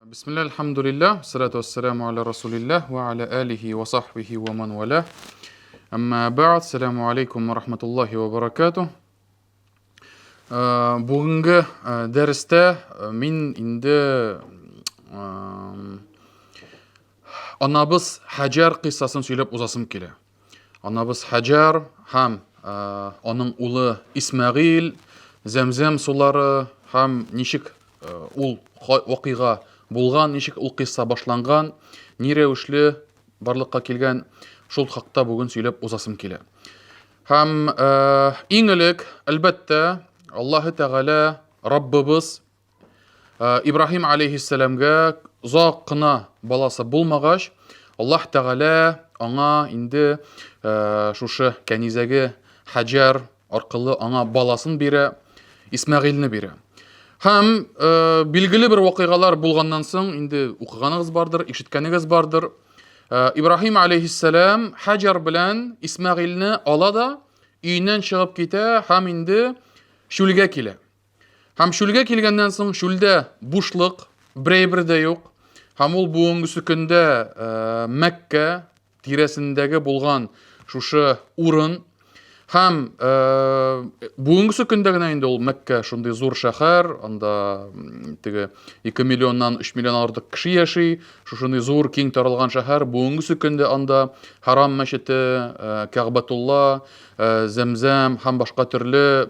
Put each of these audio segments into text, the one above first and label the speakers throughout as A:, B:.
A: Бисмилла, альхамдулилла, салату вассаламу аля расулилля, ва аля алихи ва сахбихи ва ман валя. Әмма бәгъд, саламу алейкум ва рахматуллахи ва баракату. Э, бүгенге э, дәрестә э, мин инде анабыз Хаҗар кыйссасын сөйләп узасым килә. Анабыз Хаҗар һәм аның улы Исмәгыйль, Зәмзәм сулары һәм ничек ул вакыйга булган, ничек ул кыйсса башланган, ни рәвешле барлыкка килгән, шул хакта бүген сөйләп узасым килә. Һәм иң элек, әлбәттә, Аллаһы Тәгалә Раббыбыз Ибраһим алейһиссәламгә озак кына баласы булмагач, Аллаһ Тәгалә аңа инде шушы кәнизәге Хаҗар аркылы аңа баласын бирә, Исмәгыйльне бирә. Һәм билгеле бер вакыйгалар булганнан соң, инде укыганыгыз бардыр, ишеткәнегез бардыр. Ибраһим алейһиссәлам Хаҗар белән Исмәгыйльне ала да өеннән чыгып китә һәм инде чүлгә килә. Һәм чүлгә килгәннән соң чүлдә бушлык, берәй бер дә юк. Һәм ул бүгенгесе көндә э, Мәккә тирәсендәге булган шушы урын. Һәм э, бүгенгесе көндә генә инде ул Мәккә шундый зур шәһәр, анда теге 2 миллионнан 3 миллион артык кеше яши, шушындый зур киң таралган шәһәр. Бүгенгесе көндә анда Харам мәчете, э, Кәгъбәтулла, Э, зәмзәм һәм башка төрле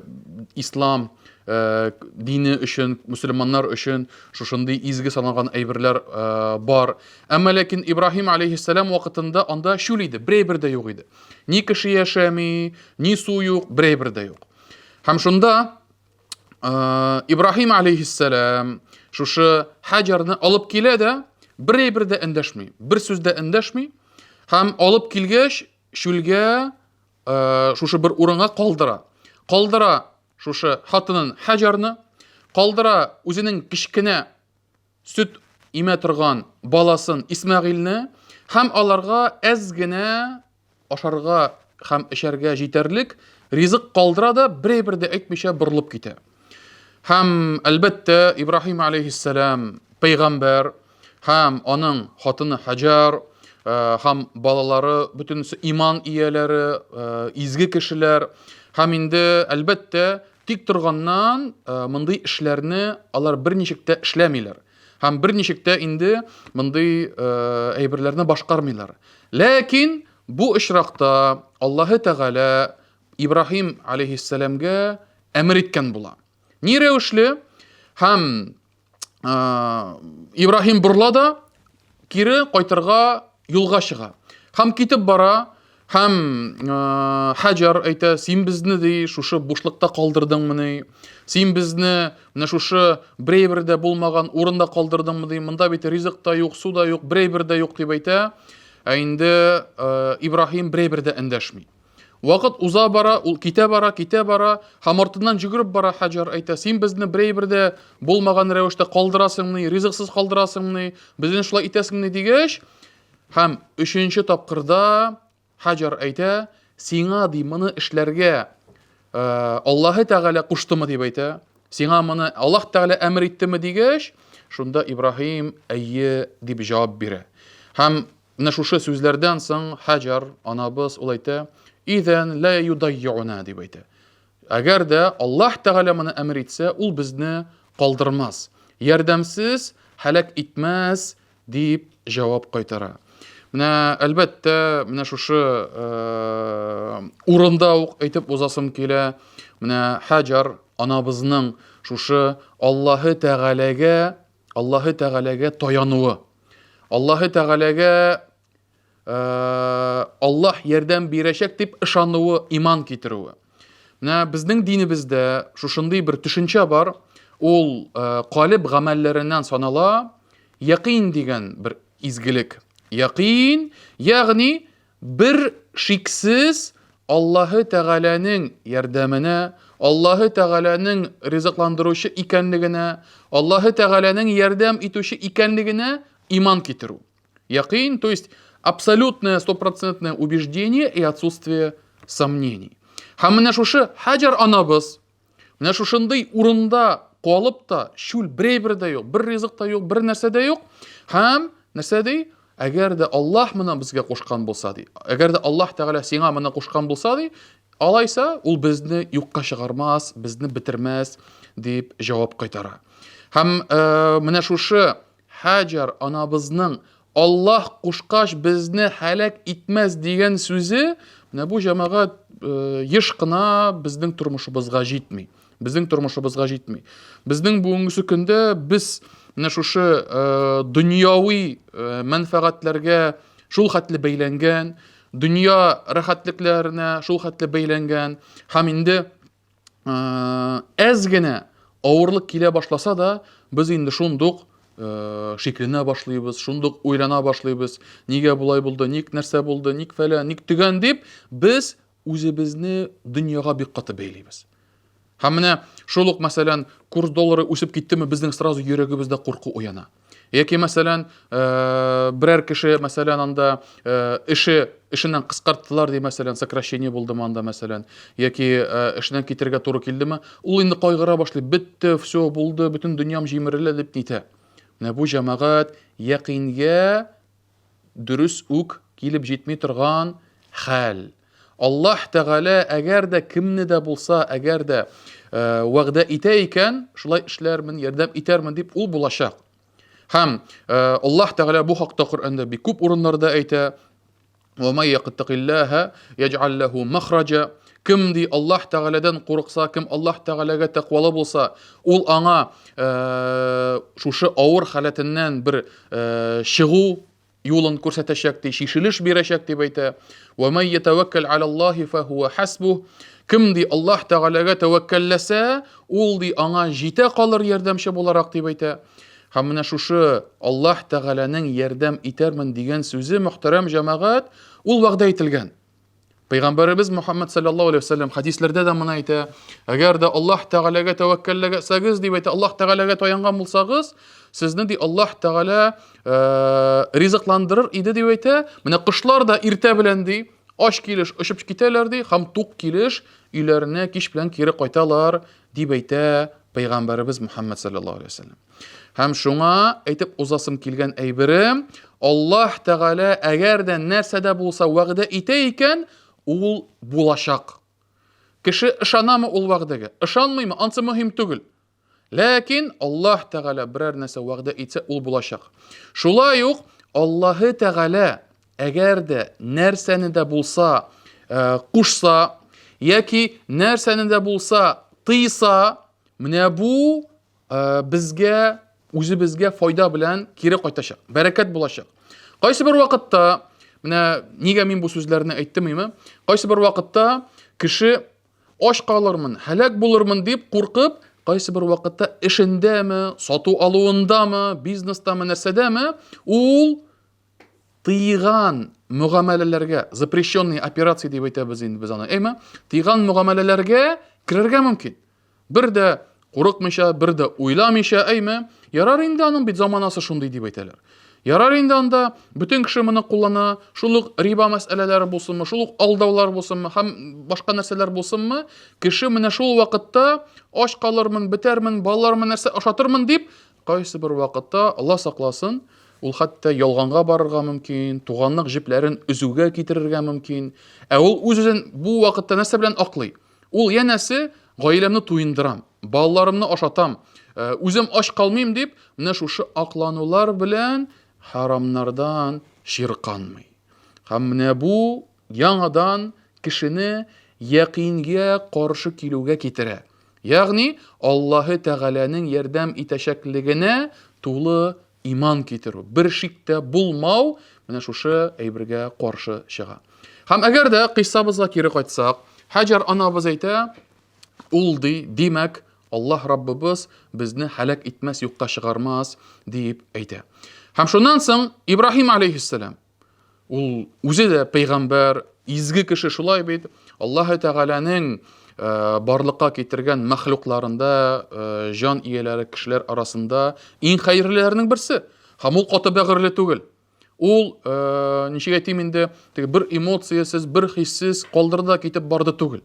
A: ислам э, дине өчен, мөселманнар өчен шушындый изге саналган әйберләр э, бар. Әмма ләкин Ибраһим алейһиссәлам вакытында анда чүл иде, берәй бер дә юк иде. Ни кеше яшәми, ни су юк, берәй бер дә юк. Һәм шунда Ибраһим алейһиссәлам шушы Хаҗарны алып килә дә, берәй бер дә эндәшми, бер сүз дә эндәшми. Һәм алып килгәч, чүлгә э, шушы бер урынга калдыра. Калдыра шушы хатынын Хаҗарны, калдыра үзенең кечкенә сөт имә торган баласын Исмәгыйльне һәм аларга әз генә ашарга һәм эчәргә җитәрлек ризык калдыра да берәй бер дә әйтмичә борылып китә. Һәм әлбәттә Ибраһим алейһиссәлам пәйгамбәр һәм аның хатыны Хаҗар э, һәм балалары бөтенесе иман ияләре, э, изге кешеләр. Һәм инде әлбәттә тик торганнан э, мондый эшләрне алар берничек тә эшләмиләр. Һәм берничек тә инде мондый әйберләрне башкармыйлар. Ләкин бу очракта Аллаһы Тәгалә Ибраһим алейһиссәламгә әмер иткән була. Ни рәвешле һәм Ибраһим борыла да кире кайтырга юлга чыга. Һәм китеп бара, һәм Хаҗар әйтә, син безне ди, шушы бушлыкта калдырдыңмыни? Син безне менә шушы берәй бер дә булмаган урында калдырдыңмы ди? Монда бит ризык та юк, су да юк, берәй бер дә юк дип әйтә. Ә инде Ибраһим берәй бер дә эндәшми. Вакыт уза бара, ул китә бара, китә бара, һәм артыннан җөгереп бара Хаҗар әйтә, син безне берәй бер дә булмаган рәвештә калдырасыңмыни, ризыксыз калдырасыңмыни, безне шулай итәсеңмени дигәч, һәм өченче тапкырда Хаҗар әйтә, сиңа ди моны эшләргә э, Аллаһы Тәгалә куштымы дип әйтә. Сиңа моны Аллаһ Тәгалә әмер иттеме дигәч, шунда Ибраһим әйе дип җавап бирә. Һәм Менә шушы сүзләрдән соң Хаҗар анабыз ул әйтә, "Изән ла юдаййуна" дип әйтә. Әгәр дә Аллаһ Тәгалә моны әмер итсә, ул безне калдырмас, ярдәмсез һәлак итмәс дип җавап кайтара. Менә әлбәттә, менә шушы э, урында ук әйтеп узасым килә. Менә Хаҗар анабызның шушы Аллаһы Тәгаләгә Аллаһы Тәгаләгә таянуы. Аллаһы Тәгаләгә э, Аллаһ ярдәм бирәчәк дип ышануы, иман китерүе. Менә безнең динебездә шушындый бер төшенчә бар. Ул э, калиб гамәлләреннән санала. Якин дигән бер изгелек. Якин, ягъни Бер шиксез Аллаһы Тәгаләнең ярдәменә, Аллаһы Тәгаләнең ризыкландыручы икәнлегенә, Аллаһы Тәгаләнең ярдәм итүче икәнлегенә иман китерү. Якин, то есть абсолютное стопроцентное убеждение и отсутствие сомнений. Һәм менә шушы Хаҗар анабыз, менә шушындый урында калып та чүл бер әйбер дә юк, бер ризык та юк, бер нәрсә дә юк. Һәм нәрсә ди? Әгәр дә Аллаһ моны безгә кушкан булса ди, әгәр дә Аллаһ Тәгалә сиңа моны кушкан булса ди, алайса ул безне юкка чыгармас, безне бетермәс дип җавап кайтара. Һәм э, менә шушы Һаҗәр анабызның Аллаһ кушкач безне һәлак итмәс дигән сүзе, менә бу җәмәгать э, еш кына безнең тормышыбызга җитми. Безнең тормышыбызга җитми. Безнең бүгенгесе көндә без менә шушы э, дөньяви э, мәнфәгатьләргә шул хәтле бәйләнгән, дөнья рәхәтлекләренә шул хәтле бәйләнгән һәм инде әз генә авырлык килә башласа да, без инде шундук шикләнә башлыйбыз, шундук уйлана башлыйбыз. Нигә болай булды, ник нәрсә булды, ник фәлән, ник төгән дип, без үзебезне дөньяга бик каты бәйлибез. Һәм менә шул ук, мәсәлән, курс доллары үсеп киттеме, безнең сразу йөрәгебездә курку уяна. Яки, мәсәлән, э, берәр кеше, мәсәлән, анда э, эше эшеннән кыскарттылар ди, мәсәлән, сокращение булдымы анда, мәсәлән, яки э, эшеннән китергә туры килдеме, ул инде кайгыра башлый, бетте, все булды, бөтен дөньям җимерелә дип нитә. Менә бу җәмәгать якингә дөрес үк килеп җитми торган хәл. Аллаһ Тәгалә әгәр дә кемне дә булса, әгәр дә э, вәгъдә итә икән, шулай эшләрмен, ярдәм итәрмен дип, ул булачак. Һәм э, Аллаһ Тәгалә бу хакта Коръәндә бик күп урыннарда әйтә. Ва май яттакиллаһа яҗ'ал лаху махраҗа. Кем ди Аллаһ Тәгаләдән курыкса, кем Аллаһ Тәгаләгә тәкъвалы булса, ул аңа э, шушы авыр халәтеннән бер э, чыгу юлын күрсәтәчәк ди, чишелеш бирәчәк дип әйтә. Ва май ятаваккал алаллаһи фахуа хасбух. Кем ди Аллаһ Тәгаләгә тәвәккәлләсә, ул ди аңа җитә калыр ярдәмче буларак дип әйтә. Һәм менә шушы Аллаһ Тәгаләнең ярдәм итәрмен дигән сүзе, мөхтәрәм җәмәгать, ул вәгъдә ителгән. Пәйгамбәребез Мухаммад саллаллаһу алейһи вәсәлләм хәдисләрдә дә моны әйтә. Әгәр дә Аллаһ Тәгаләгә тәвәккәлләсәгез, дип әйтә, Аллаһ Тәгаләгә таянган булсагыз, сезне ди Аллаһ Тәгалә э, ризыкландырыр иде дип әйтә. Менә кошлар да иртә белән ди, ач килеш очып китәләр ди, һәм тук килеш өйләренә кич белән кире кайталар дип әйтә пәйгамбәребез Мухаммад саллаллаһу алейһи вәсәлләм. Һәм шуңа әйтеп узасым килгән әйберем, Аллаһ Тәгалә әгәр дә нәрсә дә булса вәгъдә итә икән, ул булачак. Кеше ышанамы ул вәгъдәгә, ышанмыймы, ансы мөһим түгел. Ләкин Аллаһ Тәгалә берәр нәрсә вәгъдә итсә, ул булачак. Шулай ук Аллаһы Тәгалә әгәр дә нәрсәне дә булса э, кушса яки нәрсәне дә булса тыйса, менә бу Э, безгә үзебезгә файда белән кире кайтачак, бәрәкәт булачак. Кайсы бер вакытта, менә нигә мин бу сүзләрне әйттем име? Кайсы бер вакытта кеше ач калырмын, һәлак булырмын дип куркып, кайсы бер вакытта эшендәме, сату алуындамы, бизнестамы, нәрсәдәме, ул тыйган мөгамәләләргә, запрещенные операции дип әйтәбез инде без аны, әйме? Тыйган мөгамәләләргә керергә мөмкин. Бер дә курыкмыйча, бер дә уйламыйча, әйме, ярар инде аның бит заманасы шундый дип әйтәләр. Ярар инде анда бөтен кеше моны куллана, шул ук риба мәсьәләләре булсынмы, шул ук алдаулар булсынмы һәм башка нәрсәләр булсынмы, кеше менә шул вакытта ач калырмын, бетәрмен, балаларыма нәрсә ашатырмын дип, кайсы бер вакытта, Алла сакласын, ул хәтта ялганга барырга мөмкин, туганлык җепләрен өзүгә китерергә мөмкин. Ә ул үз-үзен бу вакытта нәрсә белән аклый? Ул янәсе, гаиләмне туендырам, балаларымны ашатам, э, үзем ач калмыйм дип, менә шушы акланулар белән харамнардан чирканмый. Һәм менә бу яңадан кешене якингә каршы килүгә китерә. Ягъни Аллаһы Тәгаләнең ярдәм итәчәклегенә тулы иман китерү, бер шик тә булмау менә шушы әйбергә каршы чыга. Һәм әгәр дә кыйссабызга кире кайтсак, Хаҗар анабыз әйтә, ул ди, димәк, Аллаһ Раббыбыз безне һәлак итмәс, юкка чыгармас, дип әйтә. Һәм шуннан соң Ибраһим алейхиссалам Ул үзе дә пәйгамбәр, изге кеше шулай бит. Аллаһ Тәгаләнең э, барлыкка китергән мәхлукларында, э, җан ияләре кешеләр арасында иң хәерлеләрнең берсе. Һәм ул каты бәгырьле түгел. Ул, э, ничек әйтим инде, теге бер эмоциясез, бер хиссез калдырды да китеп барды түгел.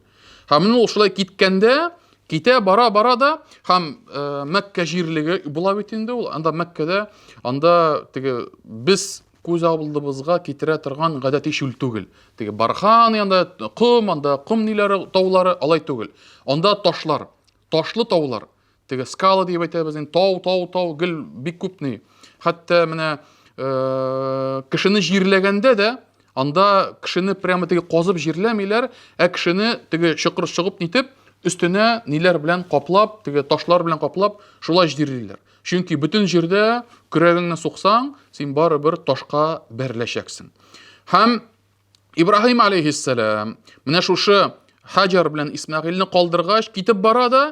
A: Һәм ул шулай киткәндә, Китә, бара, бара да, һәм э, Мәккә җирлеге була бит инде ул. Анда Мәккәдә, анда теге без күз алдыбызга китерә торган гадәти чүл түгел. Теге бархан, анда ком, анда ком ниләре, таулары, алай түгел. Анда ташлар, ташлы таулар. Теге скала дип әйтәбез инде, тау, тау, тау, гел бик күп ни. Хәтта менә э, кешене җирләгәндә дә анда кешене прямо теге казып җирләмиләр, ә кешене теге чокыр чыгып нитеп, өстенә ниләр белән каплап, теге ташлар белән каплап, шулай җирлиләр. Чөнки бөтен җирдә көрәгеңне суксаң, син барыбер ташка бәреләчәксең. Һәм Ибраһим алейхиссәлам менә шушы Хаҗар белән Исмәгыйльне калдыргач, китеп бара да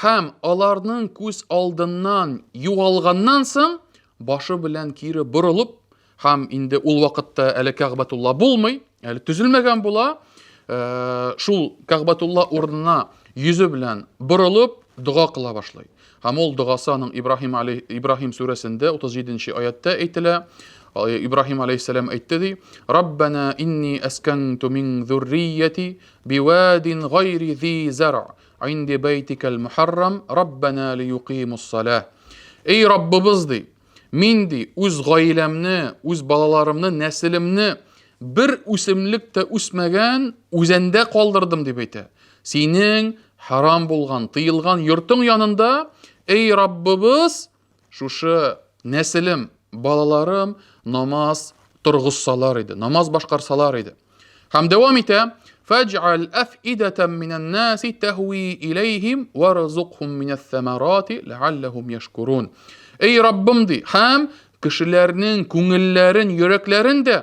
A: һәм аларның күз алдыннан югалганнан соң башы белән кире борылып һәм инде ул вакытта әле Кәгъбәтулла булмый, әле төзелмәгән була, э, шул Кәгъбәтулла урынына йөзе белән борылып дога кыла башлый. Һәм ул догасы аның Ибраһим алей Ибраһим сүрәсендә 37 нче аятта әйтелә. Ибраһим алейһиссәлам әйтте ди: "Раббана инни әскәнту мин зуррияти бивадин гайри зи зар инди байтикал мухаррам раббана лиюкимус салах". Эй Раббыбыз ди, мин ди үз гаиләмне, үз балаларымны, нәселемне бер үсемлек тә үсмәгән үзәндә калдырдым дип әйтә. Синең харам булган, тыелган йортың янында, эй Раббыбыз, шушы нәселем, балаларым намаз торгызсалар иде, намаз башкарсалар иде. Һәм дәвам итә, Фәҗ'ал әфидәтән минән наси тәһви иләйһим варзукхум минәс сәмәрати ләалләһум яшкурун. Эй Раббым ди, һәм кешеләрнең күңелләрен, йөрәкләрен дә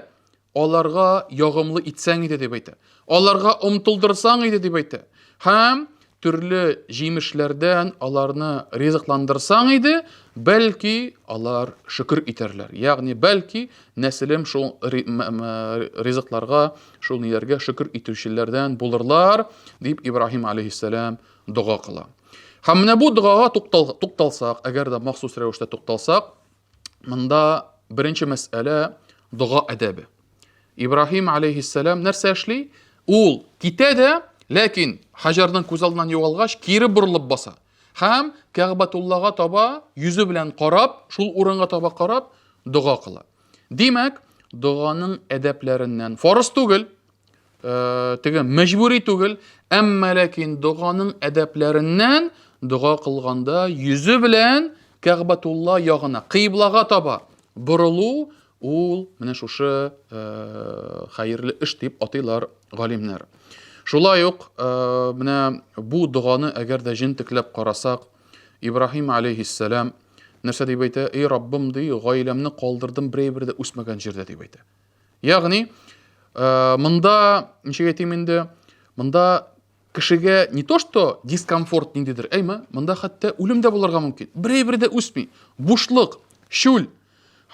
A: аларга ягымлы итсәң иде дип әйтә. Аларга омтылдырсаң иде дип әйтә. Һәм төрле җимешләрдән аларны ризыкландырсаң иде, бәлки алар шөкер итәрләр. Ягъни бәлки нәселем шул ризыкларга, шул ниләргә шөкер итүчеләрдән булырлар, дип Ибраһим алейһиссәлам дога кыла. Һәм менә бу догага тукталсак, әгәр дә махсус рәвештә тукталсак, Монда беренче мәсьәлә дога әдәбе. Ибраһим алейхиссәлам нәрсә эшли? Ул китә дә, ләкин Хаҗарның күз алдыннан югалгач, кире борылып баса. Һәм Кәгъбәтуллага таба йөзе белән карап, шул урынга таба карап, дога кыла. Димәк, доганың әдәпләреннән фарыз түгел, Э, теге мәҗбүри түгел, әмма ләкин доганың әдәпләреннән дога кылганда йөзе белән Кәгъбәтулла ягына, кыйблага таба борылу ул менә шушы э, хәерле эш дип атыйлар галимнәр. Шулай ук э, менә бу доганы әгәр дә җентекләп карасак, Ибраһим алейхиссәлам нәрсә дип әйтә? Эй Раббым ди, гаиләмне калдырдым берәй-бер дә үсмәгән җирдә дип әйтә. Ягъни, э, монда, ничек әйтим инде, монда кешегә не то что дискомфорт ниндидер, әйме, монда хәтта үлем дә булырга мөмкин. Берәй-бер дә үсми. Бушлык, чүл.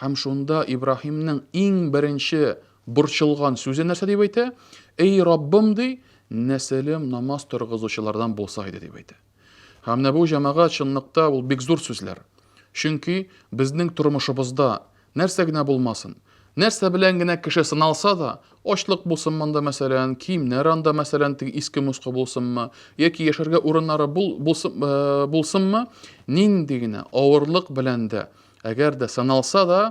A: Һәм шунда Ибраһимның иң беренче борчылган сүзе нәрсә дип әйтә? Эй Раббым ди, нәселем намаз торгызучылардан булса иде дип әйтә. Һәм менә бу җәмәгать чынлыкта ул бик зур сүзләр. Чөнки безнең тормышыбызда Нәрсә генә булмасын, нәрсә белән генә кеше сыналса да, ачлык булсын монда, мәсәлән, киемнәр анда, мәсәлән, теге иске-москы булсынмы, яки яшәргә урыннары бул, булсын, э, булсынмы, нинди генә авырлык белән дә, әгәр дә сыналса да,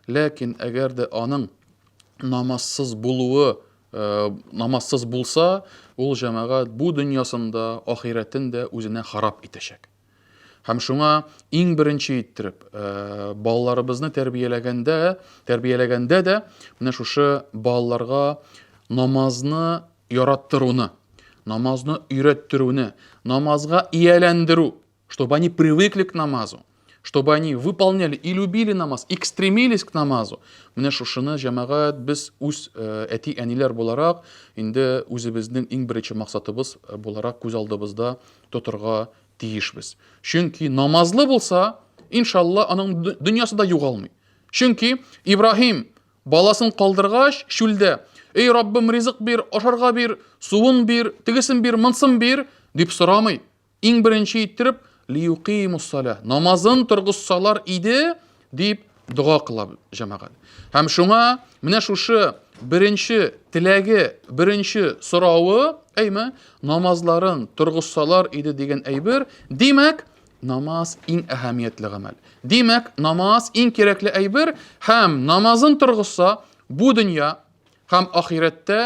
A: ләкин әгәр дә аның намазсыз булуы э, намазсыз булса, ул җәмәгать бу дөньясында, ахирәтен дә үзенә харап итәчәк. Һәм шуңа иң беренче иттереп, э, балаларыбызны тәрбияләгәндә, тәрбияләгәндә дә менә шушы балаларга намазны яраттыруны, намазны өйрәттерүне, намазга ияләндерү, чтобы они привыкли к намазу, чтобы они выполняли и любили намаз, и стремились к намазу. Менә шушыны җәмәгать без үз э, әти-әниләр буларак инде үзебезнең иң беренче максатыбыз э, буларак күз алдыбызда тотырга тиешбез. Чөнки намазлы булса, иншалла, аның дөньясы да югалмый. Чөнки Ибраһим баласын калдыргач чүлдә, "Эй Раббым, ризык бир, ашарга бир, суын бир, тегесен бир, монсын бир" дип сорамый. Иң беренче иттереп, лиюкимус салә, намазын торгызсалар иде, дип дога кыла җәмәгать. Һәм шуңа менә шушы беренче теләге, беренче соравы, әйме, намазларын торгызсалар иде дигән әйбер, димәк, намаз иң әһәмиятле гамәл. Димәк, намаз иң кирәкле әйбер һәм намазын торгызса, бу дөнья һәм ахирәттә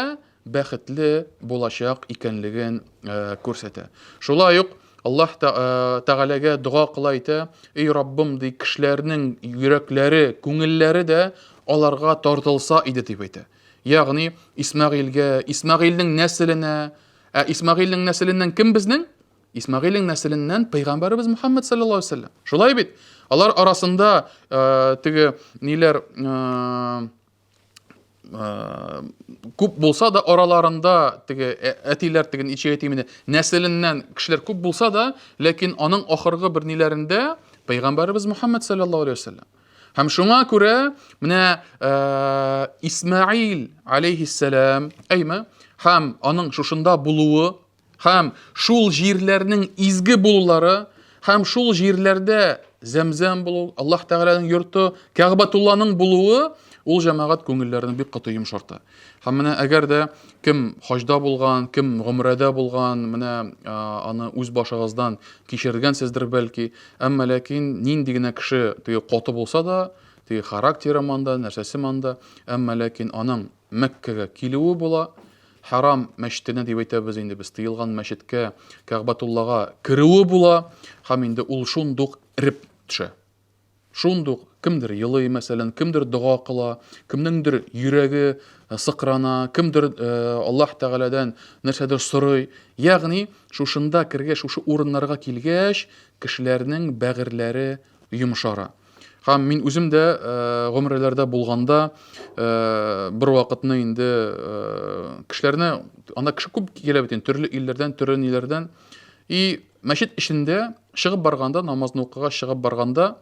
A: бәхетле булачак икәнлеген э, күрсәтә. Шулай ук Аллаһ э, Тәгаләгә дога кыла әйтә, "Эй Раббым, ди, кешеләрнең йөрәкләре, күңелләре дә аларга тартылса иде" дип әйтә. Ягъни Исмәгыйльгә, Исмәгыйльнең нәселенә, ә Исмәгыйльнең нәселеннән кем безнең? Исмәгыйльнең нәселеннән пәйгамбәребез Мухаммад саллаллаһу алейһи вәсәлләм. Шулай бит? Алар арасында э, теге ниләр э, күп булса да араларында теге әтиләр теге ничек әйтим инде нәселеннән кешеләр күп булса да, ләкин аның ахыргы бер ниләрендә пәйгамбәребез Мухаммад саллаллаһу алейһи вәсәлләм. Һәм шуңа күрә менә Исмаил алейһиссәлам, әйме, һәм аның шушында булуы Һәм шул җирләрнең изге булулары, һәм шул җирләрдә Зәмзәм булу, Аллаһ Тәгаләнең йорты, Кәгъбәтулланың булуы, ул җәмәгать күңелләрен бик каты йомшарта. Һәм менә әгәр дә кем хаҗда булган, кем гомрәдә булган, менә аны үз башыгыздан кичергәнсездер бәлки, әмма ләкин нинди генә кеше теге каты булса да, теге характеры манда, нәрсәсе манда, әмма ләкин аның Мәккәгә килүе була, Хәрам мәчетенә дип әйтәбез инде без, тыелган мәчеткә, Кәгъбәтуллага керүе була һәм инде ул шундук эреп төшә. Шундук кемдер елый, мәсәлән, кемдер дога кыла, кемнеңдер йөрәге э, сыкрана, кемдер э, Аллаһ Тәгаләдән нәрсәдер сорый. Ягъни, шушында кергәч, шушы урыннарга килгәч, кешеләрнең бәгырьләре йомшара. Һәм мин үзем дә э, гомрәләрдә булганда э, бер вакытны инде э, кешеләрне, анда кеше күп килә бит инде, төрле илләрдән, төрле ниләрдән. И мәчет эчендә чыгып барганда, намазны укыгач чыгып барганда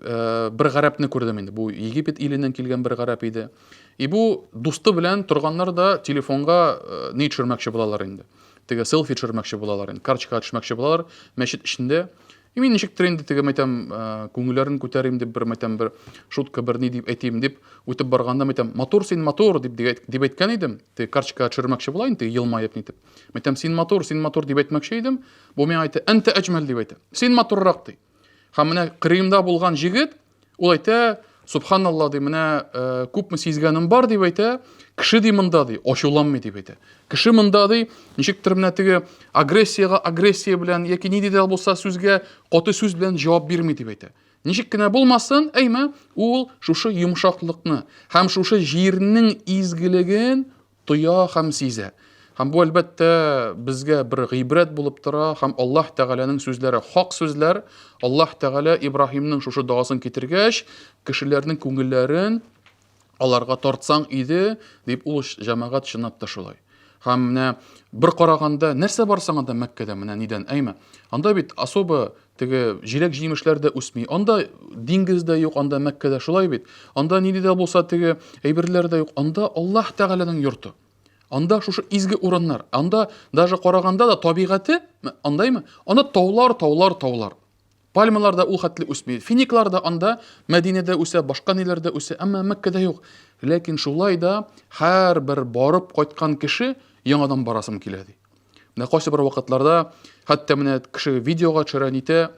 A: бер гарәпне күрдем инде. Бу Египет иленнән килгән бер гарәп иде. И бу дусты белән торганнар да телефонга ни төшермәкче булалар инде. Теге селфи төшермәкче булалар инде, карточкага төшмәкче булалар мәчет эчендә. И мин ничектер инде теге мәйтәм, э, күңелләрен күтәрим дип бер мәйтәм бер шутка бер ни дип әйтим дип үтеп барганда мәйтәм, матур син матур дип дип әйткән идем. Теге карточкага төшермәкче була инде, елмаеп нитеп. Мәйтәм, син матур, син матур дип әйтмәкче идем. Бу миңа әйтә, әнтә әҗмәл дип әйтә. Син матуррак ди. Һәм менә кырыемда булган җегет Ул әйтә, субханалла ди, менә э, күпме сизгәнем бар дип әйтә, кеше ди монда ди, ачуланмый дип әйтә. Кеше монда ди, ничектер менә теге агрессиягә агрессия белән яки нинди дә булса сүзгә каты сүз белән җавап бирми дип әйтә. Ничек кенә булмасын, әйме, ул шушы йомшаклыкны һәм шушы җирнең изгелеген тоя һәм сизә. Һәм бу, әлбәттә, безгә бер гыйбрәт булып тора һәм Аллаһ Тәгаләнең сүзләре хак сүзләр. Аллаһ Тәгалә Ибраһимның шушы догасын китергәч, кешеләрнең күңелләрен аларга тартсаң иде, дип ул җәмәгать чынлап та шулай. Һәм менә бер караганда нәрсә бар соң анда Мәккәдә, менә нидән, әйме? Анда бит особо Теге җиләк-җимешләр дә үсми. Анда диңгез дә юк, анда Мәккәдә шулай бит. Анда нинди дә булса теге әйберләр дә юк. Анда Аллаһ Тәгаләнең йорты. Анда шушы изге урыннар. Анда даже караганда да табигате андаймы? Анда таулар, таулар, таулар. Пальмалар да ул хәтле үсми. Финиклар да анда Мәдинәдә үсә, башка ниләрдә үсә, әмма Мәккәдә юк. Ләкин шулай да һәрбер барып кайткан кеше яңадан барасым килә ди. Менә кайсы бер вакытларда хәтта менә кеше видеога төшерә, нитә.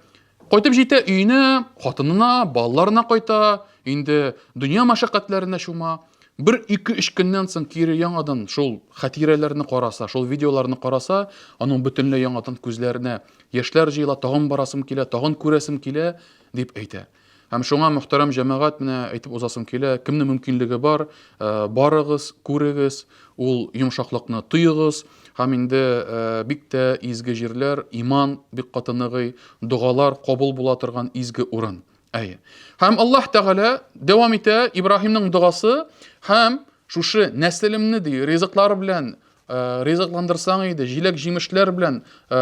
A: Кайтып җитә өенә, хатынына, балаларына кайта, инде дөнья мәшәкатьләренә чума. Бер, ике, өч көннән соң кире яңадан шул хатирәләрне караса, шул видеоларны караса, аның бөтенләй яңадан күзләренә яшьләр җыела, тагын барасым килә, тагын күрәсем килә, дип әйтә. Һәм шуңа, мөхтәрәм җәмәгать, менә әйтеп узасым килә, кемнең мөмкинлеге бар, э, барыгыз, күрегез, ул йомшаклыкны тоегыз. Һәм инде э, бик тә изге җирләр, иман бик каты ныгый, догалар кабул була торган изге урын. Әйе. Һәм Аллаһ Тәгалә дәвам итә Ибраһимның догасы һәм шушы нәселемне ди, ризыклар белән Э, ризыкландырсаң иде, җиләк-җимешләр белән э,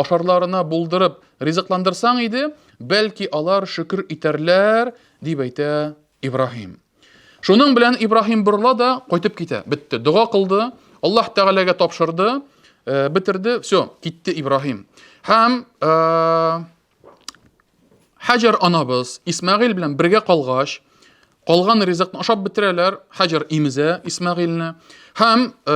A: ашарларына булдырып ризыкландырсаң иде, бәлки алар шөкер итәрләр, дип әйтә Ибраһим. Шуның белән Ибраһим борыла да кайтып китә. Бетте. Дога кылды, Аллаһ Тәгаләгә тапшырды, э, бетерде, все, китте Ибраһим. Һәм Хаҗар анабыз Исмәгыйль белән бергә калгач, Калган ризыкны ашап бетерәләр, Хаҗар имезә Исмәгыйльне. Һәм э,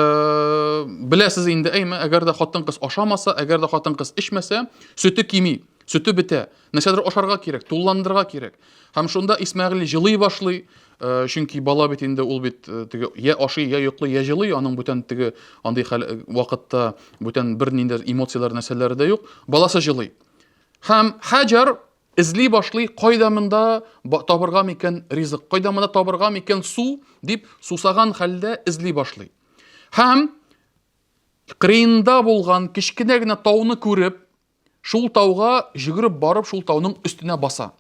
A: беләсез инде, әйме, әгәр дә хатын-кыз ашамаса, әгәр дә хатын-кыз эчмәсә, сөте кими, сөте бетә. Нәрсәдер ашарга кирәк, тулландырырга кирәк. Һәм шунда Исмәгыйль җылый башлый, э, чөнки бала бит инде ул бит э, теге я ашый, я йоклый, я җылый, аның бүтән теге андый хәл э, вакытта бүтән бернинди эмоцияләр нәрсәләре дә юк. Баласы җылый. Һәм Хаҗар Эзли башлый, кайда монда табырга микән ризык, кайда монда табырга микән су, дип сусаган хәлдә эзли башлый. Һәм кырыенда булган кечкенә генә тауны күреп, шул тауга җөгереп барып, шул тауның өстенә баса.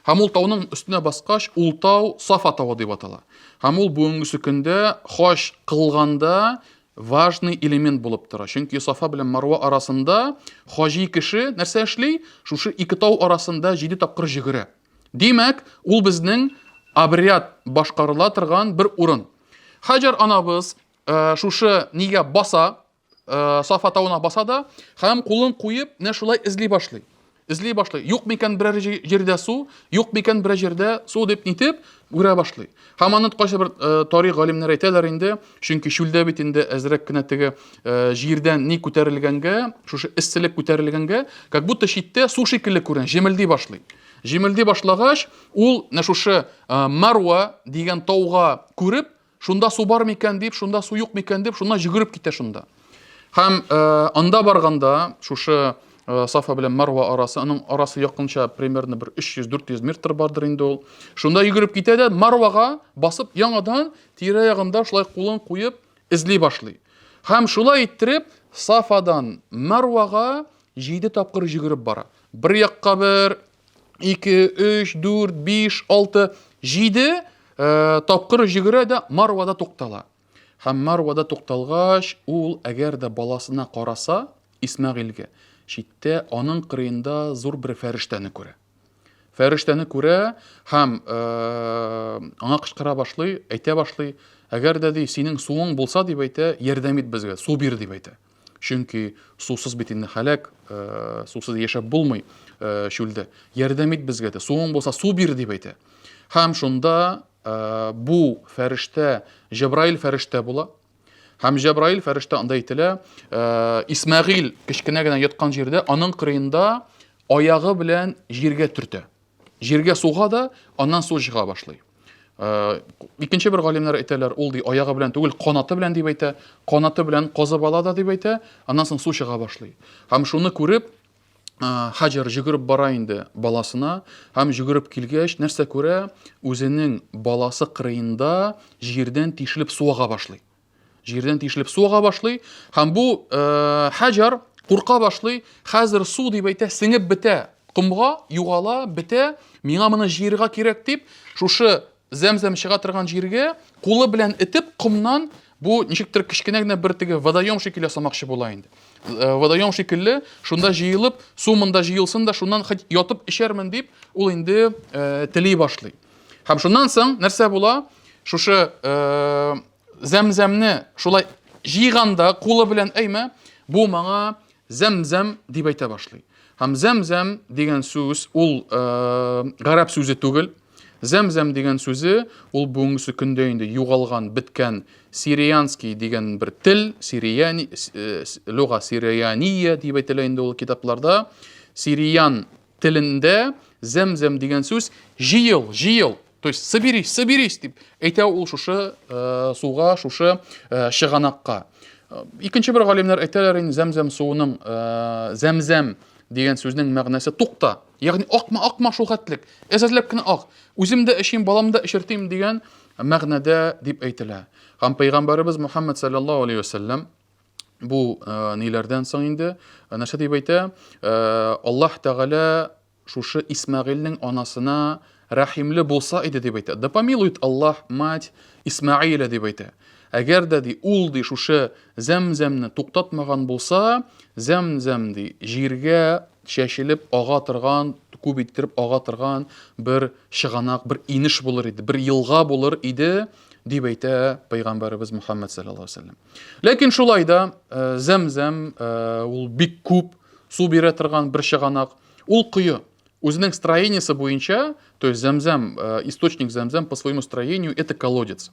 A: Һәм ул тауның өстенә баскач, ул тау Сафа тавы дип атала. Һәм ул бүгенгесе көндә хаҗ кылганда важный элемент булып тора. Чөнки Сафа белән Марва арасында хаҗи кеше нәрсә эшли? Шушы ике тау арасында җиде тапкыр җөгерә. Димәк, ул безнең обряд башкарыла торган бер урын. Хаҗар анабыз э, шушы нигә баса, э, Сафа тавына баса да һәм кулын куеп, менә шулай эзли башлый. Эзли башлый. Юк микән берәр җирдә су, юк микән берәр җирдә су дип нитеп күрә башлый. Һәм аны кайсы бер э, тарих галимнәре әйтәләр инде, чөнки чүлдә бит инде әзрәк кенә теге э, җирдән ни күтәрелгәнгә, шушы эсселек күтәрелгәнгә, как будто читтә су шикелле күренә, җемелди башлый. Җемелди башлагач, ул менә шушы э, Марва дигән тауга күреп, Шунда су бар микән дип, шунда су юк микән дип, шунда җөгереп китә шунда. Һәм э, анда барганда шушы э, Сафа белән Марва арасы, аның арасы якынча примерно бер 300-400 метр бардыр инде ул. Шунда йөгереп китә дә Марвага басып яңадан тирә-ягында шулай кулын куеп эзли башлый. Һәм шулай иттереп Сафадан Марвага җиде тапкыр йөгереп бара. Бер якка бер, 2, 3, 4, 5, 6, 7 тапкыр җөгерә дә Марвада туктала. Һәм Марвада тукталгач, ул әгәр дә баласына караса, Исмәгыйльгә, читтә аның кырыенда зур бер фәрештәне күрә. Фәрештәне күрә һәм э, аңа кычкыра башлый, әйтә башлый, әгәр дә ди, синең суың булса дип әйтә, ярдәм ит безгә, су бир дип әйтә. Чөнки сусыз бит инде һәлак, э, сусыз яшәп булмый э, чүлдә. Ярдәм ит безгә дә, суың булса су бир дип әйтә. Һәм шунда э, бу фәрештә Җәбраил фәрештә була. Һәм Җәбраил фәрештә анда әйтелә, Исмәгыйль кечкенә генә яткан җирдә аның кырыенда аягы белән җиргә төртә. Җиргә суга да, аннан су чыга башлый. Э, икенче бер галимнәр әйтәләр, ул ди аягы белән түгел, канаты белән дип әйтә, канаты белән казып ала да дип әйтә, аннан соң су чыга башлый. Һәм шуны күреп, э, Хаҗар җөгереп бара инде баласына, һәм җөгереп килгәч, нәрсә күрә? Үзенең баласы кырыенда җирдән тишелеп су ага башлый. Җирдән тишелеп су ага башлый һәм бу э, Хаҗар курка башлый. Хәзер су дип әйтә, сеңеп бетә, комга югала, бетә. Миңа моны җыерга кирәк дип, шушы зәм-зәм чыга торган җиргә кулы белән этеп комнан бу ничектер кечкенә генә бер теге водоем шикелле ясамакчы була инде. Э, водоем шикелле шунда җыелып, су монда җыелсын да шуннан хоть ятып эчәрмен дип, ул инде э, тели башлый. Һәм шуннан соң нәрсә була? Шушы э, зәмзәмне шулай җыйганда кулы белән әймә, бу маңа зәмзәм дип әйтә башлый. Һәм зәмзәм дигән сүз ул э, гарәп сүзе түгел. Зәмзәм дигән сүзе ул бүгенге көндә инде югалган, беткән сирианский дигән бер тел, сирияни, э, луга сирияния дип әйтелә инде ул китапларда. Сириян телендә зәмзәм дигән сүз җыел, җыел, то есть соберись, соберись дип әйтә ул шушы э, суга, шушы э, чыганакка. Э, икенче бер галимнәр әйтәләр инде зәмзәм суының э, зәмзәм дигән сүзнең мәгънәсе тукта. Ягъни акма, акма шул хәтлек. Әзәзләп кенә ак. Үзем дә эчим, балам да эчертим дигән мәгънәдә дип әйтелә. Һәм пәйгамбәребез Мухаммад саллаллаһу алейхи вәсәлләм бу э, ниләрдән соң инде э, нәрсә дип әйтә? Э, Аллаһ Тәгалә шушы Исмәгыйльнең анасына рәхимле булса иде дип әйтә. Да помилует Аллаһ мать Исмәгыйля дип әйтә. Әгәр дә ди ул ди шушы зәмзәмне туктатмаган булса, зәмзәм ди җиргә чәчелеп ага торган, күп иттереп ага торган бер чыганак, бер инеш булыр иде, бер елга булыр иде дип әйтә пәйгамбәребез Мухаммад саллаллаһу алейһи вәсәлләм. Ләкин шулай да э, зәмзәм э, ул бик күп су бирә торган бер чыганак. Ул кое. Үзенең строениесе буенча, то есть Зәмзәм, э, источник Зәмзәм по своему строению это колодец.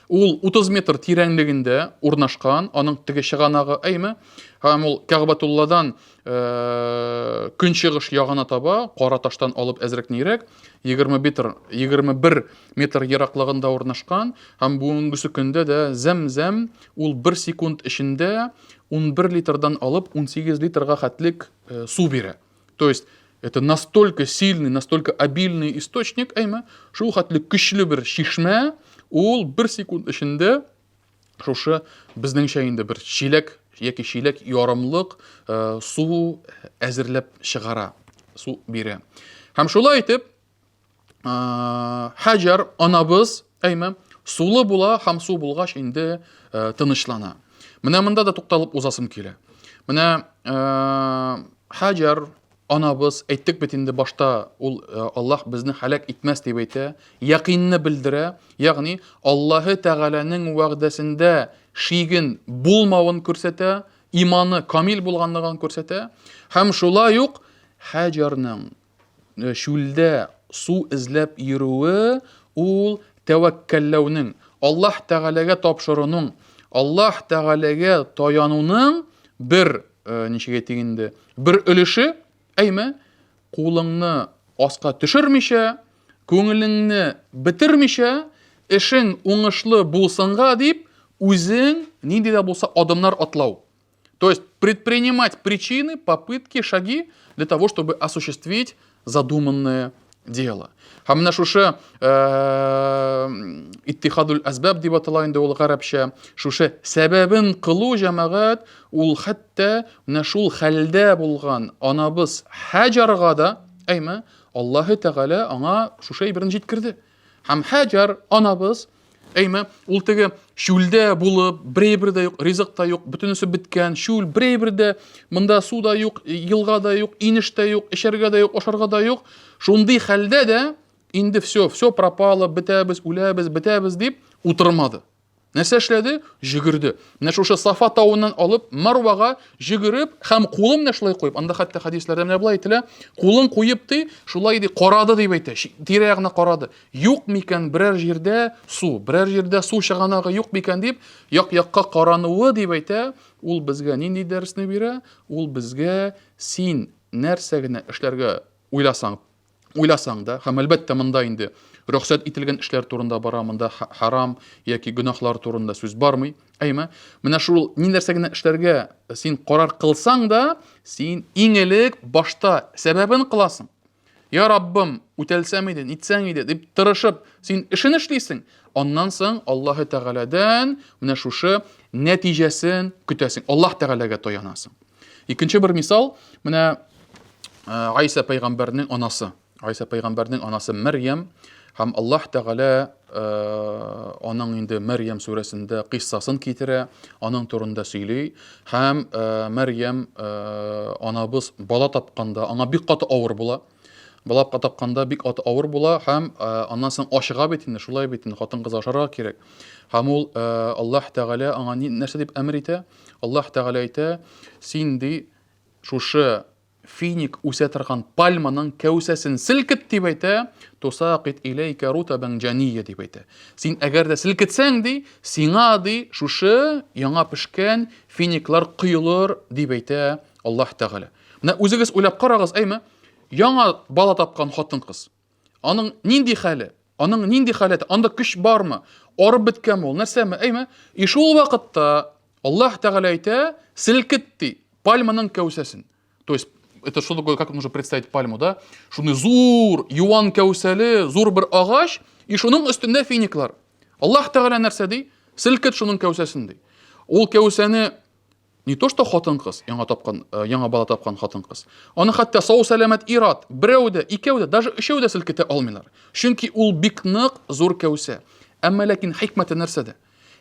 A: Ул 30 метр тирәнлегендә урнашкан, аның теге чыганагы, әйме? Һәм ул Кәгъбәтулладан э, көнчыгыш ягына таба, кара таштан алып әзрәк нирәк, 20 метр, 21 метр ераклыгында урнашкан. Һәм бүгенгесе көндә дә Зәмзәм ул бер секунд эчендә 11 литрдан алып 18 литрга хәтлек э, су бирә. То есть это настолько сильный, настолько обильный источник, әйме, шул хәтле көчле бер чишмә, ул бер секунд эчендә шушы безнеңчә инде бер чиләк яки чиләк ярымлык э, су әзерләп чыгара, су бирә. Һәм шулай итеп, Хаҗар анабыз, әйме, сулы була һәм су булгач инде тынычлана. Менә монда да тукталып узасым килә. Менә Хаҗар анабыз, әйттек бит инде башта, ул Аллаһ безне һәлак итмәс дип әйтә, якинне белдерә, ягъни Аллаһы Тәгаләнең вәгъдәсендә шиген булмавын күрсәтә, иманы камил булганлыгын күрсәтә һәм шулай ук Хаҗарның Э, чүлдә су эзләп йөрүе ул тәвәккәлләүнең, Аллаһ Тәгаләгә тапшыруның, Аллаһ Тәгаләгә таянуның бер, э, ничек әйтик инде, бер өлеше, әйме, кулыңны аска төшермичә, күңелеңне бетермичә, эшең уңышлы булсынга дип, үзең нинди дә булса адымнар атлау. То есть предпринимать причины, попытки, шаги для того, чтобы осуществить задуманное дело. Һәм менә шушы э, иттихадул әсбаб дип атала инде ул гарәпчә. Шушы сәбәбен кылу җәмәгать ул хәтта менә шул хәлдә булган анабыз Хаҗарга да, әйме, Аллаһы Тәгалә аңа шушы әйберне җиткерде. Һәм Хаҗар анабыз, әйме, ул теге чүлдә булып, бер әйбер дә юк, ризык та юк, бөтенесе беткән, чүл, бер әйбер дә, монда су да юк, елга да юк, инеш тә юк, эчәргә дә юк, ашарга да юк. Шундый хәлдә дә инде все, все пропало, бетәбез, үләбез, бетәбез дип утырмады. Нәрсә эшләде? Җөгерде. Менә шушы Сафа тавыннан алып Марвага җөгереп һәм кулын менә шулай куеп, анда хәтта хәдисләрдә менә болай әйтелә, кулын куеп ди, шулай ди, карады дип әйтә, тирә-ягына карады. Юк микән берәр җирдә су, берәр җирдә су чыганагы юк микән дип, як-якка карануы дип әйтә, ул безгә нинди дәресне бирә? Ул безгә син нәрсә генә эшләргә уйласаң, уйласаң да, һәм әлбәттә монда инде рөхсәт ителгән эшләр турында бара, монда харам яки гөнаһлар турында сүз бармый. Әйме? Менә шул ни нәрсә генә эшләргә син карар кылсаң да, син иң элек башта сәбәбен кыласың. Я Раббым, үтәлсәм иде, нитсәң иде дип тырышып, син эшен эшлисең. Аннан соң Аллаһы Тәгаләдән менә шушы нәтиҗәсен көтәсең. Аллаһ Тәгаләгә таянасың. Икенче бер мисал, менә э, Айса пәйгамбәрнең анасы. Айса пәйгамбәрнең анасы Мәрьям һәм Аллаһ Тәгалә э, аның инде Мәрьям сүрәсендә кыйссасын китерә, аның турында сөйли һәм э, Мәрьям анабыз бала тапканда аңа бик каты авыр була. Бала тапканда бик аты авыр була һәм аннан соң ачыга бит инде, шулай бит инде, хатын-кыз ашарга кирәк. Һәм ул Аллаһ Тәгалә аңа нәрсә дип әмер итә? Аллаһ Тәгалә әйтә, син ди, шушы финик үсә торган пальманың кәүсәсен селкет дип әйтә, тусакит иләйкә рутабан җания дип әйтә. Син әгәр дә селкетсәң ди, сиңа ди шушы яңа пешкән финиклар коелыр дип әйтә Аллаһ Тәгалә. Менә үзегез уйлап карагыз, әйме? Яңа бала тапкан хатын-кыз. Аның нинди хәле? Аның нинди халәте? Анда көч бармы? Арып беткәнме ул? Нәрсәме? Әйме? И шул вакытта Аллаһ Тәгалә әйтә, селкет ди, пальманың кәүсәсен. То есть это что такое, как нужно представить пальму, да? Шуны зур, юан кәүсәле, зур бер агач, и шуның өстендә финиклар. Аллаһ Тәгалә нәрсә ди? Селкет шуның кәүсәсен ди. Ул кәүсәне Не то что хатын-кыз, яңа тапкан, э, яңа бала тапкан хатын-кыз. Аны хәтта сау-сәламәт ир-ат, берәү дә, икәү дә, даже өчәү дә селкетә алмыйлар. Чөнки ул бик нык зур кәүсә. Әмма ләкин хикмәте нәрсәдә?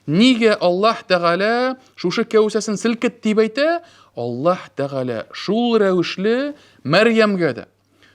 A: Нигә Аллаһ Тәгалә шушы кәүсәсен селкет дип әйтә? Аллаһ Тәгалә шул рәвешле Мәрьямгә дә,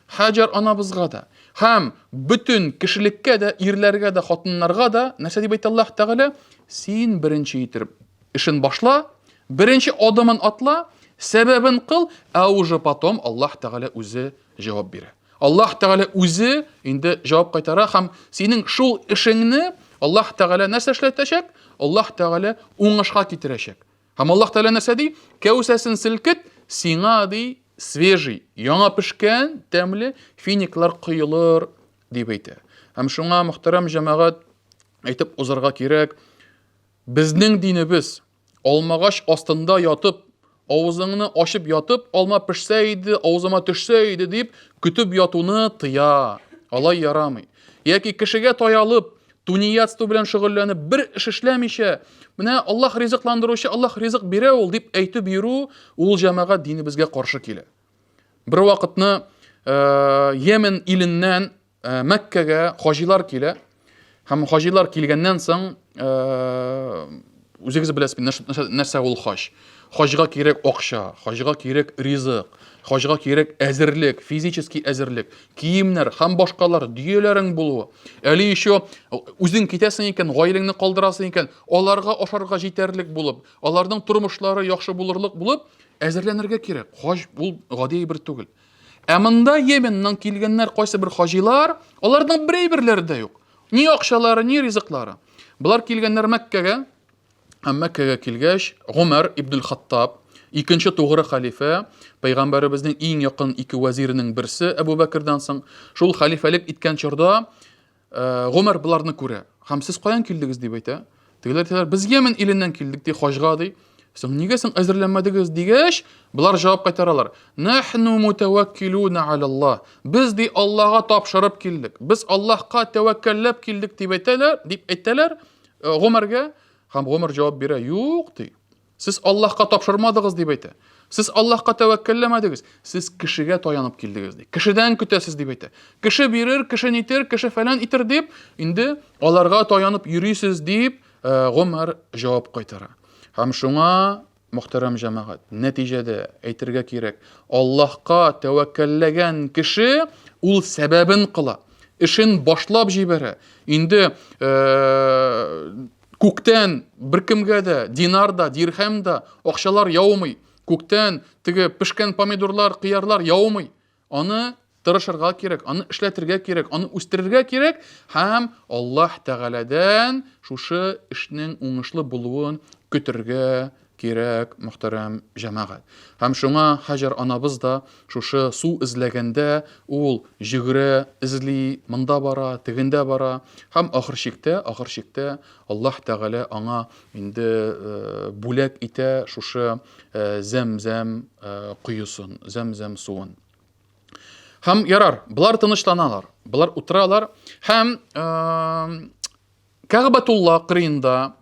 A: Хаҗар анабызга да һәм бөтен кешелеккә дә, ирләргә дә, хатыннарга да нәрсә дип әйтә Аллаһ Тәгалә? Син беренче итеп эшен башла, беренче адымын атла, сәбәбен кыл, ә уже потом Аллаһ Тәгалә үзе җавап бирә. Аллаһ Тәгалә үзе инде җавап кайтара һәм синең шул эшеңне Аллаһ Тәгалә нәрсә эшләтәчәк? Аллаһ Тәгалә уңышка китерәчәк. Һәм Аллаһ Тәгалә нәрсә ди? Кәүсәсен селкет, сиңа ди свежий, яңа пешкән, тәмле финиклар коелыр дип әйтә. Һәм шуңа мөхтәрәм җәмәгать әйтеп узарга кирәк, безнең динебез Алмагач астында ятып, авызыңны ачып ятып, алма пешсә иде, авызыма төшсә иде дип көтеп ятуны тыя. Алай ярамый. Яки кешегә таялып, тунеядство белән шөгыльләнеп, бер эш эшләмичә, менә Аллаһ ризыкландыручы, Аллаһ ризык бирә ул дип әйтеп йөрү, ул җәмәгать динебезгә каршы килә. Бер вакытны э, Йемен иленнән Э, Мәккәгә хаҗилар килә. Һәм хаҗилар килгәннән соң, э, үзегез беләсез, нәрсә ул хаҗ. Хаҗга кирәк акча, хаҗга кирәк ризык, хаҗга кирәк әзерлек, физический әзерлек, киемнәр һәм башкалар, дөяләрең булуы. Әле еще үзең китәсең икән, гаиләңне калдырасың икән, аларга ашарга җитәрлек булып, аларның тормышлары яхшы булырлык булып, әзерләнергә кирәк. Хаҗ ул гади әйбер түгел. Ә монда Йеменнан килгәннәр кайсы бер хаҗилар, аларның бер әйберләре дә юк. Ни акчалары, ни ризыклары. Болар килгәннәр Мәккәгә. Һәм Мәккәгә килгәч, Гомәр ибн Хаттаб, икенче тугры хәлифә, пәйгамбәребезнең иң якын ике вәзиренең берсе Әбу Бәкердән соң, шул хәлифәлек иткән чорда Э, Гомәр боларны күрә. Һәм сез каян килдегез дип әйтә. Тегеләр әйтәләр, без Йемен иленнән килдек ди, хаҗга ди. Соң нигә соң әзерләнмәдегез дигәч, болар җавап кайтаралар. Нахну мутаваккилуна алаллаһ. Без ди Аллаһга тапшырып килдек. Без Аллаһка тәвәккәлләп килдек дип әйтәләр, дип әйтәләр э, Гомәргә. Һәм Гомәр җавап бирә, юк ди. Сез Аллаһка тапшырмадыгыз дип әйтә. Сез Аллаһка тәвәккәлләмәдегез. Сез кешегә таянып килдегез ди. Кешедән көтәсез дип әйтә. Кеше бирер, кеше нитер, кеше фәлән итер дип, инде аларга таянып йөрисез дип, э, Гомәр җавап кайтара. Һәм шуңа мөхтәрәм җәмәгать, нәтиҗәдә әйтергә кирәк, Аллаһка тәвәккәлләгән кеше ул сәбәбен кыла, эшен башлап җибәрә. Инде э, Күктән беркемгә дә динар да, дирхәм дә акчалар яумый. Күктән теге пешкән помидорлар, кыярлар яумый. Аны тырышырга кирәк, аны эшләтергә кирәк, аны үстерергә кирәк һәм Аллаһ Тәгаләдән шушы эшнең уңышлы булуын көтергә кирәк, мөхтәрәм җәмәгать. Һәм шуңа Һаҗәр анабыз да шушы су эзләгәндә ул җөгерә, эзли, монда бара, тегендә бара. Һәм ахыр чиктә, ахыр чиктә Аллаһ Тәгалә аңа инде э, бүләк итә шушы э, зәм-зәм э, коесын, зәм-зәм суын. Һәм ярар, болар тынычланалар, болар утыралар һәм Кәгъбәтулла кырыенда,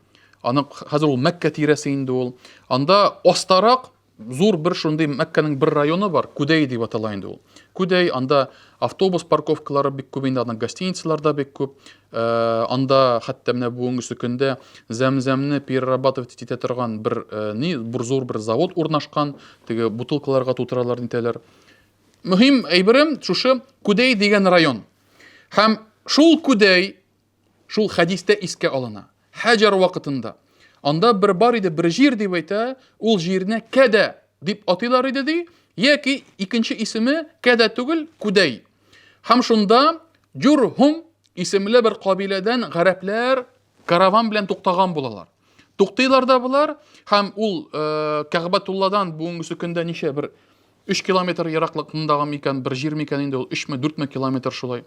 A: аны хәзер ул Мәккә тирәсе инде ул. Анда астарак зур бер шундый Мәккәнең бер районы бар, Күдәй дип атала инде ул. Күдәй, анда автобус парковкалары бик күп инде, анда гостиницалар да бик күп. Э, анда хәтта менә бүгенге көндә зәмзәмне перерабатывать итә торган бер э, ни, бер зур бер завод урнашкан, теге бутылкаларга тутыралар, нитәләр. Мөһим әйберем шушы Күдәй дигән район. Һәм шул Күдәй Шул хәдистә искә алына. Хаҗар вакытында. Анда бер бар иде, бер җир дип әйтә, ул җирне Кәдә дип атыйлар иде ди, яки икенче исеме Кәдә түгел, Күдәй. Һәм шунда Җурһум исемле бер кабиләдән гарәпләр караван белән туктаган булалар. Туктыйлар да болар, һәм ул э, Кәгъбәтулладан бүгенге көндә ничә бер 3 километр ераклыгындагы микән, бер җир микән инде ул, 3-ме, 4-ме километр шулай.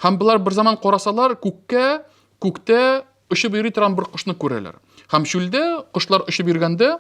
A: Һәм болар бер заман карасалар, күккә, күктә очып йөри торган бер кошны күрәләр. Һәм чүлдә кошлар очып йөргәндә,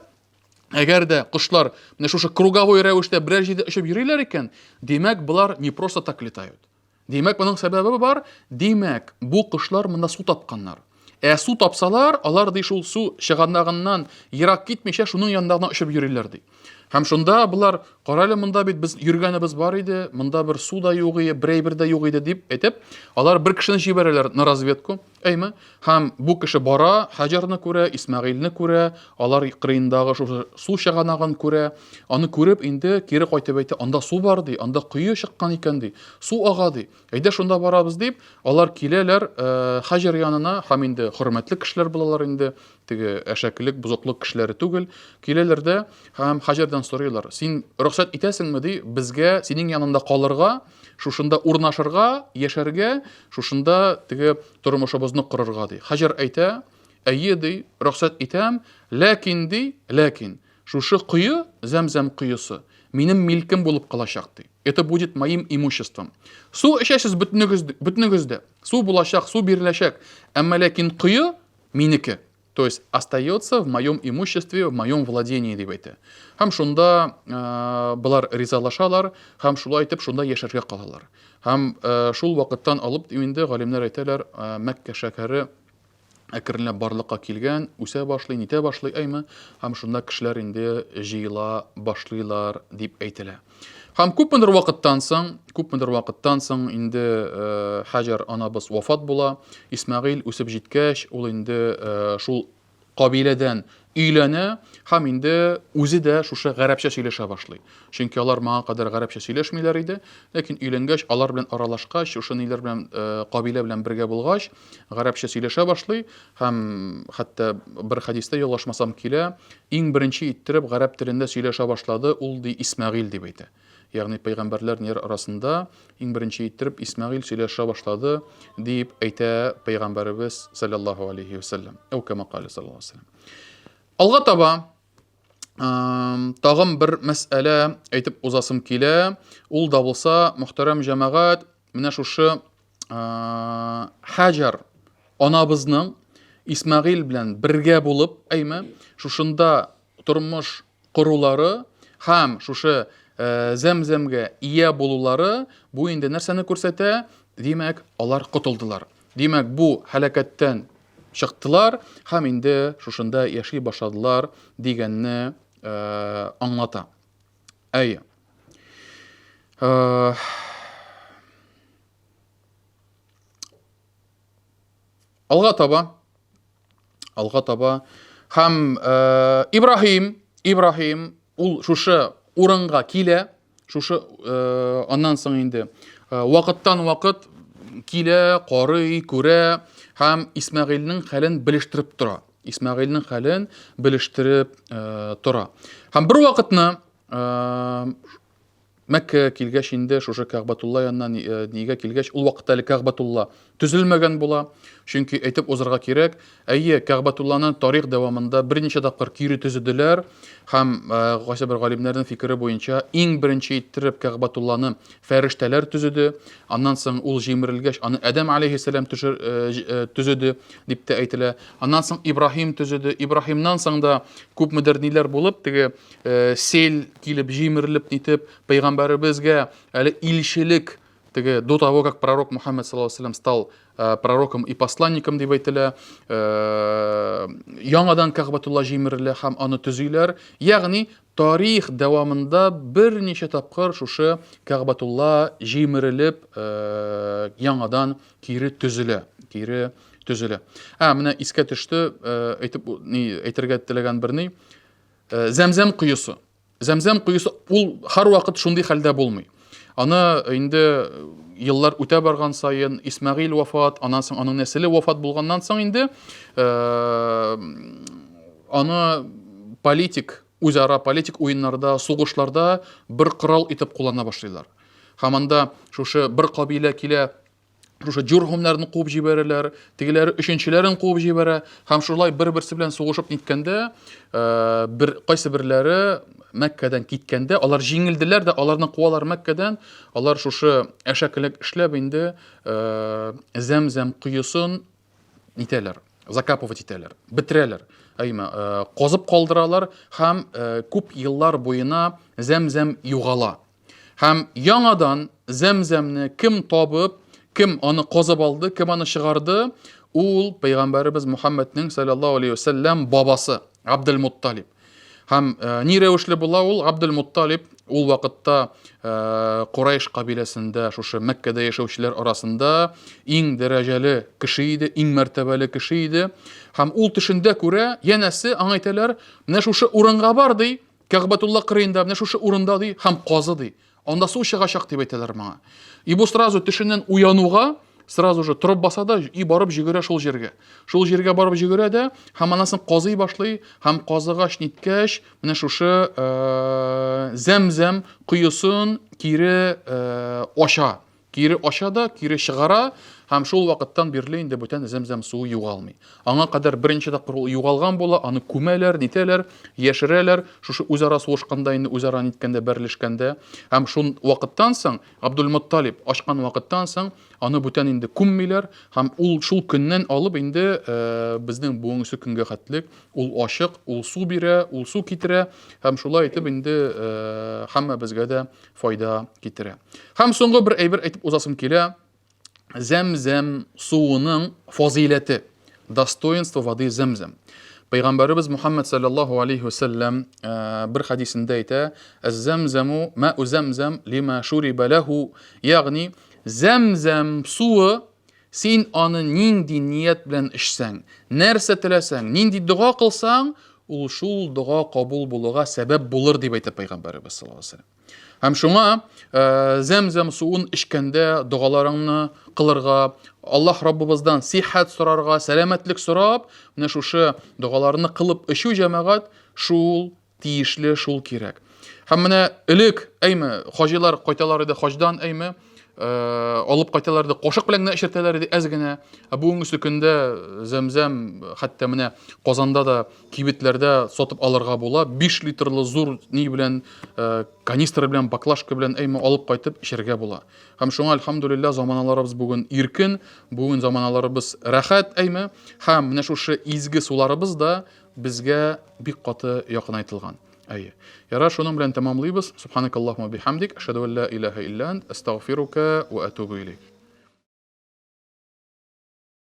A: әгәр дә кошлар менә шушы круговой рәвештә берәр җирдә очып йөриләр икән, димәк, болар не просто так летают. Димәк, моның сәбәбе бар. Димәк, бу кошлар монда су тапканнар. Ә су тапсалар, алар ди шул су чыганагыннан ерак китмичә, шуның янында гына очып йөриләр ди. Һәм шунда болар, карале, монда бит без йөргәнебез бар иде, монда бер су да юк иде, бер әйбер дә юк иде дип әйтеп, алар бер кешене җибәрәләр на разведку, әйме? Һәм бу кеше бара, Хаҗарны күрә, Исмәгыйльне күрә, алар кырыендагы шушы су чыганагын күрә. Аны күреп инде кире кайтып әйтә, анда су бар ди, анда кое чыккан икән ди, су ага ди. Әйдә шунда барабыз дип, алар киләләр э, Хаҗар янына һәм инде хөрмәтле кешеләр булалар инде, теге әшәкелек, бозыклык кешеләре түгел. Киләләр дә һәм Хаҗардан сорыйлар, син рөхсәт итәсеңме ди, безгә синең янында калырга, Шушында урнашырга, яшәргә, шушында теге тормышыбызны корырга, ди. Хаҗар әйтә, әйе, ди, рөхсәт итәм, ләкин, ди, ләкин, шушы кое, Зәмзәм коесы, минем милкем булып калачак, ди. Это будет моим имуществом. Су эчәсез бөтенегез, бөтенегез дә. Су булачак, су биреләчәк. Әмма ләкин кое минеке. То есть остается в моем имуществе, в моем владении дип әйтә. Һәм шунда э, болар ризалашалар һәм шулай итеп шунда яшәргә калалар. Һәм э, шул вакыттан алып инде галимнәр әйтәләр, э, Мәккә шәһәре әкренләп барлыкка килгән, үсә башлый, нитә башлый, әйме? Һәм шунда кешеләр инде җыела башлыйлар дип әйтелә. Һәм күпмедер вакыттан соң, күпмедер вакыттан соң инде э, Хаҗар анабыз вафат була. Исмәгыйль үсеп җиткәч, ул инде э, шул кабиләдән өйләнә һәм инде үзе дә шушы гарәпчә сөйләшә башлый. Чөнки алар моңа кадәр гарәпчә сөйләшмиләр иде. Ләкин өйләнгәч, алар белән аралашкач, шушы ниләр белән э, кабилә белән бергә булгач, гарәпчә сөйләшә башлый һәм хәтта бер хәдистә ялгышмасам килә, иң беренче иттереп гарәп телендә сөйләшә башлады, ул ди Исмәгыйль дип әйтә. Ягъни пәйгамбәрләр ниләр арасында иң беренче иттереп Исмәгыйль сөйләшә башлады дип әйтә пәйгамбәребез саллаллаһу алейхи вәсәлләм. Әү кама кале саллаллаһу алейхи вәсәлләм. Алга таба тагын бер мәсьәлә әйтеп узасым килә. Ул да булса, мөхтәрәм җәмәгать, менә шушы Хаҗар анабызның Исмәгыйль белән бергә булып, әйме, шушында тормыш корулары һәм шушы Зәмзәмгә ия булулары бу инде нәрсәне күрсәтә? Димәк, алар котылдылар. Димәк, бу һәлакәттән чыктылар һәм инде шушында яши башладылар дигәнне аңлата. Әйе. Алга таба, алга таба һәм э, Ибраһим, Ибраһим ул шушы урынга килә, шушы э, аннан соң инде э, вакыттан вакыт килә, карый, күрә һәм Исмәгыйльнең хәлен белештереп тора. Исмәгыйльнең хәлен белештереп э, тора. Һәм бер вакытны э, Мәккәгә килгәч инде шушы Кәгъбәтулла янына э, нигә килгәч, ул вакытта әле Кәгъбәтулла төзелмәгән була. Чөнки әйтеп узарга кирәк, әйе, Кәгъбәтулланы тарих дәвамында берничә тапкыр кире төзеделәр һәм э, кайсы бер галимнәрнең фикере буенча иң беренче иттереп Кәгъбәтулланы фәрештәләр төзеде. Аннан соң ул җимерелгәч, аны Адәм алейһиссәлам э, төзеде дип тә әйтелә. Аннан соң Ибраһим төзеде. Ибраһимнан соң да күпмедер ниләр булып, теге Э, сел килеп җимерелеп нитеп пәйгамбәребезгә әле илчелек теге до того как пророк Мухаммед саллаллаху алейхи стал э, пророком и посланником дип әйтелә э, яңадан Кәгъбәтулла җимерелә һәм аны төзиләр ягъни тарих дәвамында берничә тапкыр шушы Кәгъбәтулла җимерелеп яңадан кире төзелә кире төзелә ә менә искә төште әйтеп ни әйтергә теләгән бер ни Э, зәмзәм коесы. Зәмзәм коесы ул һәрвакыт шундый хәлдә булмый. Аны инде еллар үтә барган саен Исмәгыйль вафат, аннан соң аның нәселе вафат булганнан соң инде э, аны политик үзара политик уеннарда, сугышларда бер корал итеп куллана башлыйлар. Һәм анда шушы бер кабилә килә, шушы җурһумнарны куып җибәрәләр, тегеләре өченчеләрен куып җибәрә һәм шулай бер-берсе белән сугышып ниткәндә, э, бер кайсы берләре Мәккәдән киткәндә, алар җиңелделәр дә, аларны куалар Мәккәдән, алар шушы әшәкелек эшләп инде э, Зәмзәм коесын нитәләр, закапывать итәләр, бетерәләр. Әйме, э, казып калдыралар һәм күп еллар буена Зәмзәм югала. Һәм яңадан Зәмзәмне кем табып, кем аны казып алды, кем аны чыгарды, ул пәйгамбәребез Мухаммеднең саллаллаһу алейхи вәсәлләм бабасы Абдул Мутталиб. Һәм э, ни рәвешле була ул Абдул Мутталиб ул вакытта э, Курайш кабиләсендә, шушы Мәккәдә яшәүчеләр арасында иң дәрәҗәле кеше иде, иң мәртәбәле кеше иде. Һәм ул төшендә күрә, янәсе аңа әйтәләр, менә шушы урынга бар ди, Кәгъбәтулла кырыенда, менә шушы урында ди, һәм казы ди. Анда су чыгачак дип әйтәләр моңа. И бу сразу төшеннән уянуга, сразу же торып баса да и барып җөгерә шул җиргә. Шул җиргә барып җөгерә дә, һәм аннан соң казый башлый, һәм казыгач ниткәч, менә шушы э, зәм-зәм коесын кире э, ача. Кире ача да, кире чыгара һәм шул вакыттан бирле инде бүтән зәмзәм суы югалмый. Аңа кадәр беренче тапкыр ул югалган була, аны күмәләр, нитәләр, яшерәләр, шушы үзара сугышканда инде үзара ниткәндә, бәрелешкәндә. Һәм шул вакыттан соң Абдулмутталиб ачкан вакыттан соң аны бүтән инде күммиләр һәм ул шул көннән алып инде э, безнең бүгенге көнгә хәтлек ул ачык, ул су бирә, ул су китерә һәм шулай итеп инде э, һәммәбезгә дә файда китерә. Һәм соңгы бер әйбер әйтеп узасым килә. Зәм-зәм суының фазыйләте, достоинство воды зәм-зәм. Пәйгамбәребез Мухаммад саллаллаху алейхи ва саллям э, бер хадисендә әйтә, "Әз-зәмзәму мa'у зәмзәм лима шуриба лаху", ягъни зәмзәм суы син аны нинди ният белән эчсәң, нәрсә теләсәң, нинди дога кылсаң, ул шул дога кабул булуга сәбәп булыр дип әйтә пәйгамбәребез саллаллаху алейхи ва саллям. Һәм шуңа э, зәм-зәм суын эчкәндә догаларыңны кылырга, Аллаһ Раббыбыздан сихәт сорарга, сәламәтлек сорап, менә шушы догаларны кылып эчү җәмәгать шул тиешле, шул кирәк. Һәм менә элек, әйме, хаҗилар кайталар иде хаҗдан, әйме, э, алып кайталар иде, кашык белән генә эчертәләр иде әз генә. Ә бүгенге көндә зәм-зәм хәтта менә Казанда да кибетләрдә сатып алырга була. 5 литрлы зур ни белән, э, канистра белән, баклажка белән әйме алып кайтып эчәргә була. Һәм шуңа альхамдулилла заманаларыбыз бүген иркен, бүген заманаларыбыз рәхәт әйме. Һәм менә шушы изге суларыбыз да безгә бик каты якынайтылган. Әйе. Ярар, шуның белән тәмамлыйбыз. Субханакаллаһумма бихамдик, ашһаду ан ла илаһа илля ант, астагфирука ва атубу илейк.